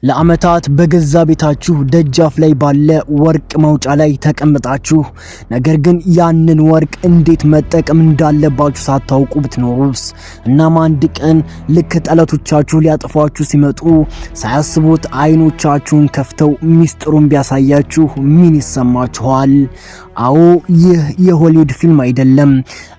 ለዓመታት በገዛ ቤታችሁ ደጃፍ ላይ ባለ ወርቅ መውጫ ላይ ተቀምጣችሁ ነገር ግን ያንን ወርቅ እንዴት መጠቀም እንዳለባችሁ ሳታውቁ ብትኖሩስ? እናም አንድ ቀን ልክ ጠላቶቻችሁ ሊያጠፏችሁ ሲመጡ ሳያስቡት አይኖቻችሁን ከፍተው ሚስጥሩን ቢያሳያችሁ ምን ይሰማችኋል? አዎ፣ ይህ የሆሊውድ ፊልም አይደለም።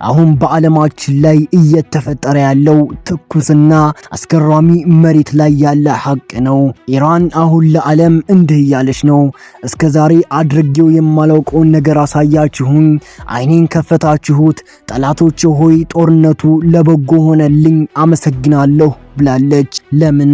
አሁን በዓለማችን ላይ እየተፈጠረ ያለው ትኩስና አስገራሚ መሬት ላይ ያለ ሐቅ ነው። ኢራን አሁን ለዓለም እንዲህ እያለች ነው፦ እስከ ዛሬ አድርጌው የማላውቀውን ነገር አሳያችሁኝ፣ አይኔን ከፈታችሁት፣ ጠላቶች ሆይ ጦርነቱ ለበጎ ሆነልኝ፣ አመሰግናለሁ ብላለች። ለምን?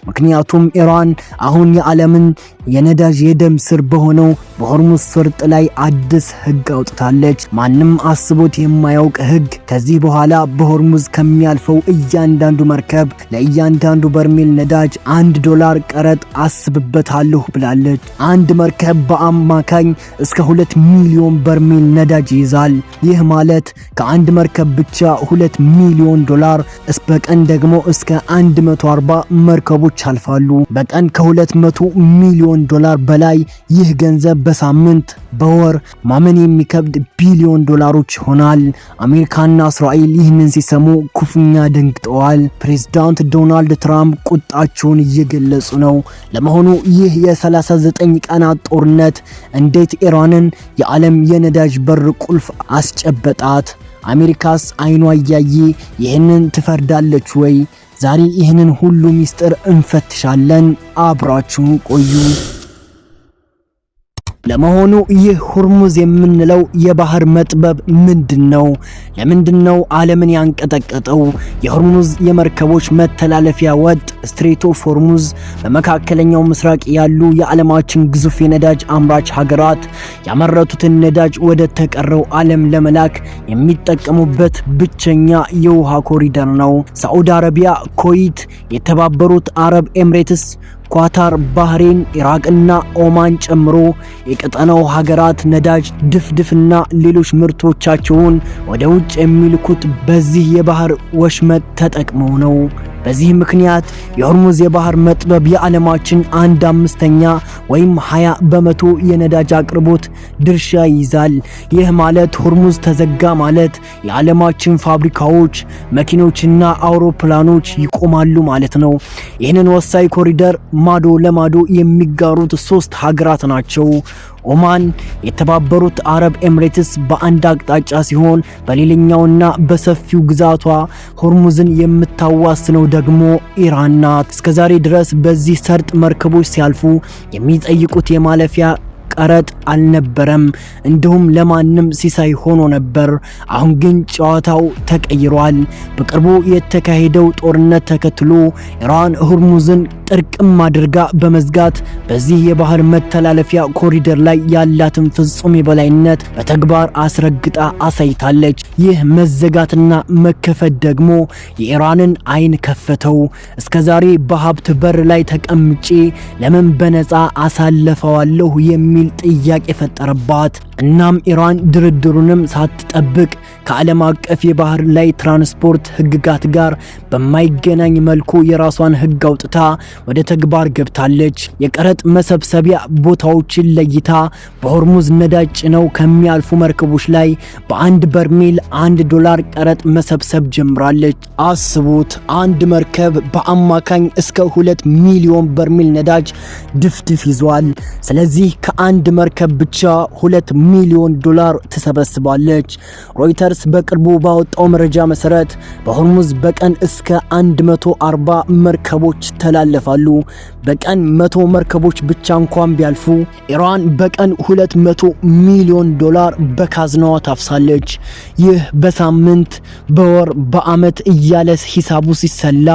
ምክንያቱም ኢራን አሁን የዓለምን የነዳጅ የደም ስር በሆነው በሆርሙዝ ሰርጥ ላይ አዲስ ሕግ አውጥታለች። ማንም አስቦት የማያውቅ ሕግ። ከዚህ በኋላ በሆርሙዝ ከሚያልፈው እያንዳንዱ መርከብ ለእያንዳንዱ በርሜል ነዳጅ $1 ቀረጥ አስብበታለሁ ብላለች። አንድ መርከብ በአማካኝ እስከ 2 ሚሊዮን በርሜል ነዳጅ ይይዛል። ይህ ማለት ከአንድ መርከብ ብቻ $2 ሚሊዮን፣ በቀን ደግሞ እስከ 140 መርከቦች ያልፋሉ። በቀን ከ200 ሚሊዮን ዶላር በላይ። ይህ ገንዘብ በሳምንት፣ በወር ማመን የሚከብድ ቢሊዮን ዶላሮች ይሆናል። አሜሪካና እስራኤል ይህንን ሲሰሙ ክፉኛ ደንግጠዋል። ፕሬዝዳንት ዶናልድ ትራምፕ ቁጣቸውን እየገለጹ ነው። ለመሆኑ ይህ የ39 ቀናት ጦርነት እንዴት ኢራንን የዓለም የነዳጅ በር ቁልፍ አስጨበጣት? አሜሪካስ አይኗ እያየ ይህንን ትፈርዳለች ወይ? ዛሬ ይህንን ሁሉ ሚስጥር እንፈትሻለን። አብራችሁን ቆዩ። ለመሆኑ ይህ ሁርሙዝ የምንለው የባህር መጥበብ ምንድን ነው? ለምንድን ነው ዓለምን ያንቀጠቀጠው? የሆርሙዝ የመርከቦች መተላለፊያ ወጥ Strait of Hormuz በመካከለኛው ምስራቅ ያሉ የዓለማችን ግዙፍ የነዳጅ አምራች ሀገራት ያመረቱትን ነዳጅ ወደ ተቀረው ዓለም ለመላክ የሚጠቀሙበት ብቸኛ የውሃ ኮሪደር ነው። ሳዑዲ አረቢያ፣ ኩዌት፣ የተባበሩት አረብ ኤምሬትስ፣ ኳታር፣ ባህሬን፣ ኢራቅና ኦማን ጨምሮ የቀጠናው ሀገራት ነዳጅ፣ ድፍድፍና ሌሎች ምርቶቻቸውን ወደ ውጭ የሚልኩት በዚህ የባህር ወሽመጥ ተጠቅመው ነው። በዚህ ምክንያት የሆርሙዝ የባህር መጥበብ የዓለማችን አንድ አምስተኛ ወይም 20% የነዳጅ አቅርቦት ድርሻ ይይዛል። ይህ ማለት ሆርሙዝ ተዘጋ ማለት የዓለማችን ፋብሪካዎች፣ መኪኖችና አውሮፕላኖች ይቆማሉ ማለት ነው። ይህንን ወሳኝ ኮሪደር ማዶ ለማዶ የሚጋሩት ሶስት ሀገራት ናቸው። ኦማን፣ የተባበሩት አረብ ኤምሬትስ በአንድ አቅጣጫ ሲሆን በሌላኛውና በሰፊው ግዛቷ ሆርሙዝን የምታዋስነው ደግሞ ኢራን ናት። እስከዛሬ ድረስ በዚህ ሰርጥ መርከቦች ሲያልፉ የሚጠይቁት የማለፊያ ቀረጥ አልነበረም። እንዲሁም ለማንም ሲሳይ ሆኖ ነበር። አሁን ግን ጨዋታው ተቀይሯል። በቅርቡ የተካሄደው ጦርነት ተከትሎ ኢራን ሆርሙዝን ጥርቅም አድርጋ በመዝጋት በዚህ የባህር መተላለፊያ ኮሪደር ላይ ያላትን ፍጹም የበላይነት በተግባር አስረግጣ አሳይታለች። ይህ መዘጋትና መከፈት ደግሞ የኢራንን አይን ከፈተው። እስከዛሬ በሀብት በር ላይ ተቀምጬ ለምን በነፃ አሳልፈዋለሁ የሚል ጥያቄ ፈጠረባት። እናም ኢራን ድርድሩንም ሳትጠብቅ ከዓለም አቀፍ የባህር ላይ ትራንስፖርት ህግጋት ጋር በማይገናኝ መልኩ የራሷን ህግ አውጥታ ወደ ተግባር ገብታለች። የቀረጥ መሰብሰቢያ ቦታዎችን ለይታ በሆርሙዝ ነዳጅ ጭነው ከሚያልፉ መርከቦች ላይ በአንድ በርሜል $1 ቀረጥ መሰብሰብ ጀምራለች። አስቡት፣ አንድ መርከብ በአማካኝ እስከ 2 ሚሊዮን በርሜል ነዳጅ ድፍድፍ ይዟል። ስለዚህ ከአንድ መርከብ ብቻ $2 ሚሊዮን ትሰበስባለች። ሮይተርስ በቅርቡ ባወጣው መረጃ መሰረት በሆርሙዝ በቀን እስከ 140 መርከቦች ይተላለፋሉ። በቀን 100 መርከቦች ብቻ እንኳን ቢያልፉ ኢራን በቀን 200 ሚሊዮን ዶላር በካዝናዋ ታፍሳለች። ይህ በሳምንት፣ በወር፣ በአመት እያለ ሂሳቡ ሲሰላ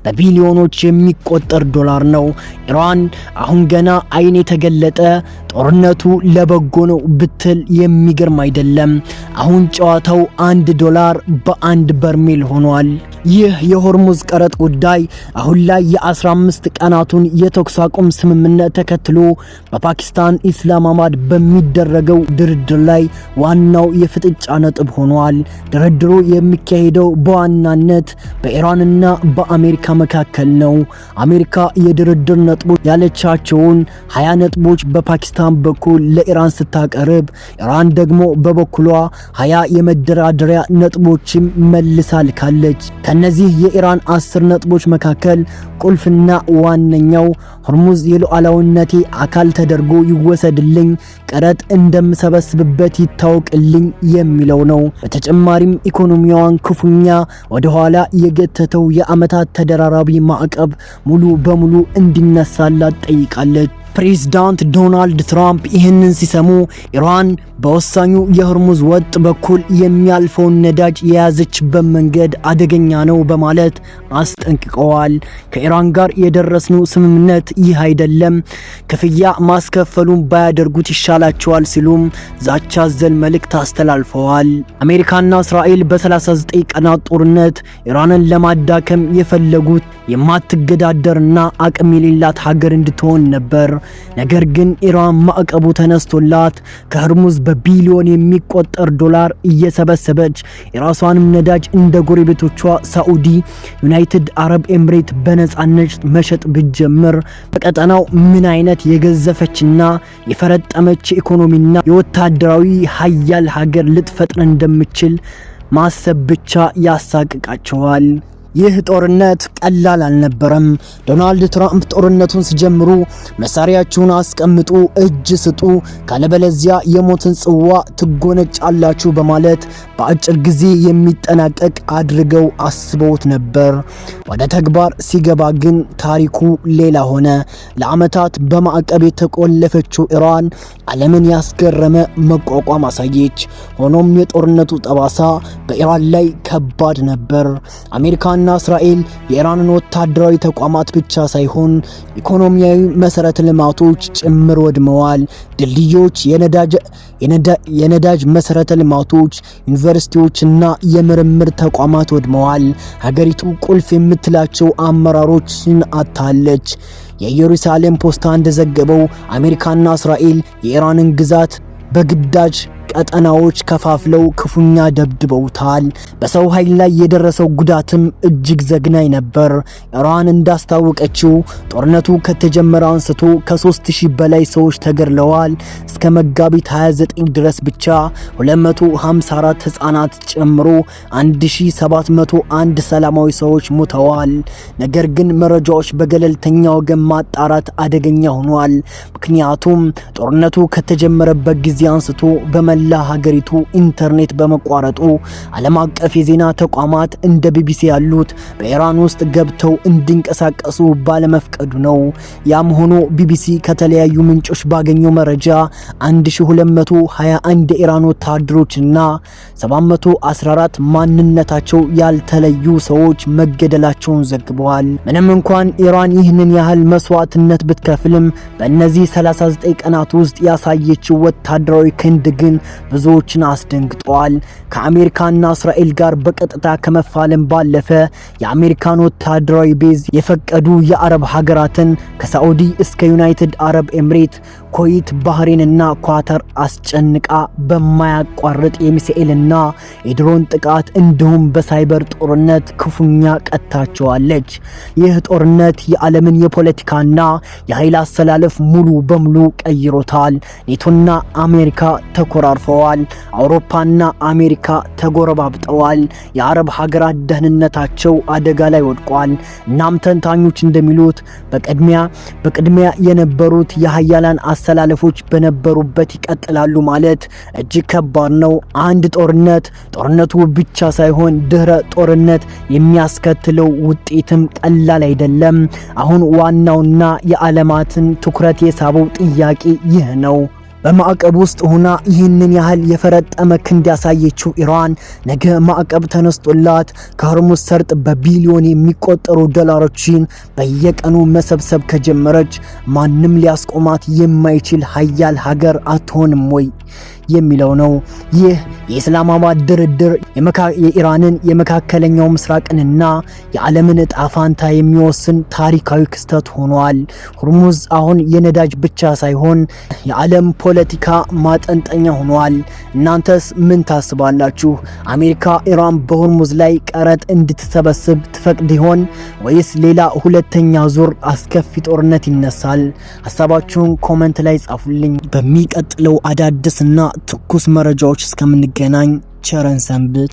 በቢሊዮኖች የሚቆጠር ዶላር ነው። ኢራን አሁን ገና አይን የተገለጠ ጦርነቱ ለበጎ ነው ብትልም ብትል የሚገርም አይደለም። አሁን ጨዋታው $1 በአንድ በርሜል ሆኗል። ይህ የሆርሙዝ ቀረጥ ጉዳይ አሁን ላይ የ15 ቀናቱን የተኩስ አቁም ስምምነት ተከትሎ በፓኪስታን ኢስላማባድ በሚደረገው ድርድር ላይ ዋናው የፍጥጫ ነጥብ ሆኗል። ድርድሩ የሚካሄደው በዋናነት በኢራንና በአሜሪካ መካከል ነው። አሜሪካ የድርድር ነጥቦች ያለቻቸውን 20 ነጥቦች በፓኪስታን በኩል ለኢራን ስታቀርብ፣ ኢራን ደግሞ በበኩሏ 20 የመደራደሪያ ነጥቦችም መልሳ ልካለች። ከነዚህ የኢራን 10 ነጥቦች መካከል ቁልፍና ዋነኛው ሆርሙዝ የሉዓላዊነቴ አካል ተደርጎ ይወሰድልኝ፣ ቀረጥ እንደምሰበስብበት ይታወቅልኝ የሚለው ነው። በተጨማሪም ኢኮኖሚዋን ክፉኛ ወደኋላ የገተተው የዓመታት ተደራራቢ ማዕቀብ ሙሉ በሙሉ እንዲነሳላት ጠይቃለች። ፕሬዝዳንት ዶናልድ ትራምፕ ይህንን ሲሰሙ ኢራን በወሳኙ የሆርሙዝ ወጥ በኩል የሚያልፈውን ነዳጅ የያዘችበት መንገድ አደገኛ ነው በማለት አስጠንቅቀዋል። ከኢራን ጋር የደረስነው ስምምነት ይህ አይደለም፣ ክፍያ ማስከፈሉን ባያደርጉት ይሻላቸዋል ሲሉም ዛቻ አዘል መልእክት አስተላልፈዋል። አሜሪካና እስራኤል በ39 ቀናት ጦርነት ኢራንን ለማዳከም የፈለጉት የማትገዳደርና አቅም የሌላት ሀገር እንድትሆን ነበር። ነገር ግን ኢራን ማዕቀቡ ተነስቶላት ከሆርሙዝ በቢሊዮን የሚቆጠር ዶላር እየሰበሰበች የራሷንም ነዳጅ እንደ ጎረቤቶቿ ሳዑዲ፣ ዩናይትድ አረብ ኤምሬት በነጻነት መሸጥ ብትጀምር በቀጠናው ምን አይነት የገዘፈችና የፈረጠመች ኢኮኖሚና የወታደራዊ ሀያል ሀገር ልትፈጥር እንደምችል ማሰብ ብቻ ያሳቅቃቸዋል። ይህ ጦርነት ቀላል አልነበረም። ዶናልድ ትራምፕ ጦርነቱን ሲጀምሩ መሳሪያችሁን አስቀምጡ፣ እጅ ስጡ፣ ካለበለዚያ የሞትን ጽዋ ትጎነጫላችሁ በማለት በአጭር ጊዜ የሚጠናቀቅ አድርገው አስበውት ነበር። ወደ ተግባር ሲገባ ግን ታሪኩ ሌላ ሆነ። ለዓመታት በማዕቀብ የተቆለፈችው ኢራን ዓለምን ያስገረመ መቋቋም አሳየች። ሆኖም የጦርነቱ ጠባሳ በኢራን ላይ ከባድ ነበር። አሜሪካና እስራኤል የኢራንን ወታደራዊ ተቋማት ብቻ ሳይሆን ኢኮኖሚያዊ መሰረተ ልማቶች ጭምር ወድመዋል። ድልድዮች፣ የነዳጅ መሰረተ ልማቶች፣ ዩኒቨርሲቲዎችና የምርምር ተቋማት ወድመዋል። ሀገሪቱ ቁልፍ የምትላቸው አመራሮችን አጥታለች። የኢየሩሳሌም ፖስታ እንደዘገበው አሜሪካና እስራኤል የኢራንን ግዛት በግዳጅ ቀጠናዎች ከፋፍለው ክፉኛ ደብድበውታል። በሰው ኃይል ላይ የደረሰው ጉዳትም እጅግ ዘግናኝ ነበር። ኢራን እንዳስታወቀችው ጦርነቱ ከተጀመረ አንስቶ ከ3000 በላይ ሰዎች ተገድለዋል። እስከ መጋቢት 29 ድረስ ብቻ 254 ህጻናት ጨምሮ 1701 ሰላማዊ ሰዎች ሞተዋል። ነገር ግን መረጃዎች በገለልተኛ ወገን ማጣራት አደገኛ ሆኗል። ምክንያቱም ጦርነቱ ከተጀመረበት ጊዜ አንስቶ በመላ ሀገሪቱ ኢንተርኔት በመቋረጡ ዓለም አቀፍ የዜና ተቋማት እንደ ቢቢሲ ያሉት በኢራን ውስጥ ገብተው እንዲንቀሳቀሱ ባለመፍቀዱ ነው። ያም ሆኖ ቢቢሲ ከተለያዩ ምንጮች ባገኘው መረጃ 1221 የኢራን ወታደሮችና 714 ማንነታቸው ያልተለዩ ሰዎች መገደላቸውን ዘግበዋል። ምንም እንኳን ኢራን ይህንን ያህል መስዋዕትነት ብትከፍልም በእነዚህ 39 ቀናት ውስጥ ያሳየችው ወታደራዊ ክንድ ግን ብዙዎችን አስደንግጧል። ከአሜሪካና እስራኤል ጋር በቀጥታ ከመፋለም ባለፈ የአሜሪካን ወታደራዊ base የፈቀዱ የአረብ ሀገራትን ከሳዑዲ እስከ ዩናይትድ አረብ ኤምሬት፣ ኩዌት፣ ባህሬንና ኳተር አስጨንቃ በማያቋርጥ የሚሳኤልና የድሮን ጥቃት እንዲሁም በሳይበር ጦርነት ክፉኛ ቀጥታቸዋለች። ይህ ጦርነት የዓለምን የፖለቲካና የኃይል አሰላለፍ ሙሉ በሙሉ ቀይሮታል። ኔቶና አሜሪካ ተኮራርፈዋል። አውሮፓና አሜሪካ ተጎረባብጠዋል። የአረብ ሀገራት ደህንነታቸው አደጋ ላይ ወድቋል። እናም ተንታኞች እንደሚሉት በቅድሚያ የነበሩት የሀያላን አሰላለፎች በነበሩበት ይቀጥላሉ ማለት እጅግ ከባድ ነው። አንድ ጦርነት ጦርነቱ ብቻ ሳይሆን ድህረ ጦርነት የሚያስከትለው ውጤትም ቀላል አይደለም። አሁን ዋናውና የዓለማትን ትኩረት የሳበው ጥያቄ ይህ ነው። በማዕቀብ ውስጥ ሆና ይህንን ያህል የፈረጠመ ክንድ ያሳየችው ኢራን ነገ ማዕቀብ ተነስቶላት ከሆርሙዝ ሰርጥ በቢሊዮን የሚቆጠሩ ዶላሮችን በየቀኑ መሰብሰብ ከጀመረች ማንም ሊያስቆማት የማይችል ሀያል ሀገር አትሆንም ወይ? የሚለው ነው። ይህ የኢስላማባድ ድርድር የኢራንን፣ የመካከለኛው ምስራቅንና የዓለምን እጣ ፋንታ የሚወስን ታሪካዊ ክስተት ሆኗል። ሆርሙዝ አሁን የነዳጅ ብቻ ሳይሆን የዓለም ፖለቲካ ማጠንጠኛ ሆኗል። እናንተስ ምን ታስባላችሁ? አሜሪካ ኢራን በሆርሙዝ ላይ ቀረጥ እንድትሰበስብ ትፈቅድ ይሆን ወይስ ሌላ ሁለተኛ ዙር አስከፊ ጦርነት ይነሳል? ሀሳባችሁን comment ላይ ጻፉልኝ። በሚቀጥለው አዳዲስና ትኩስ መረጃዎች እስከምንገናኝ ቸር እንሰንብት።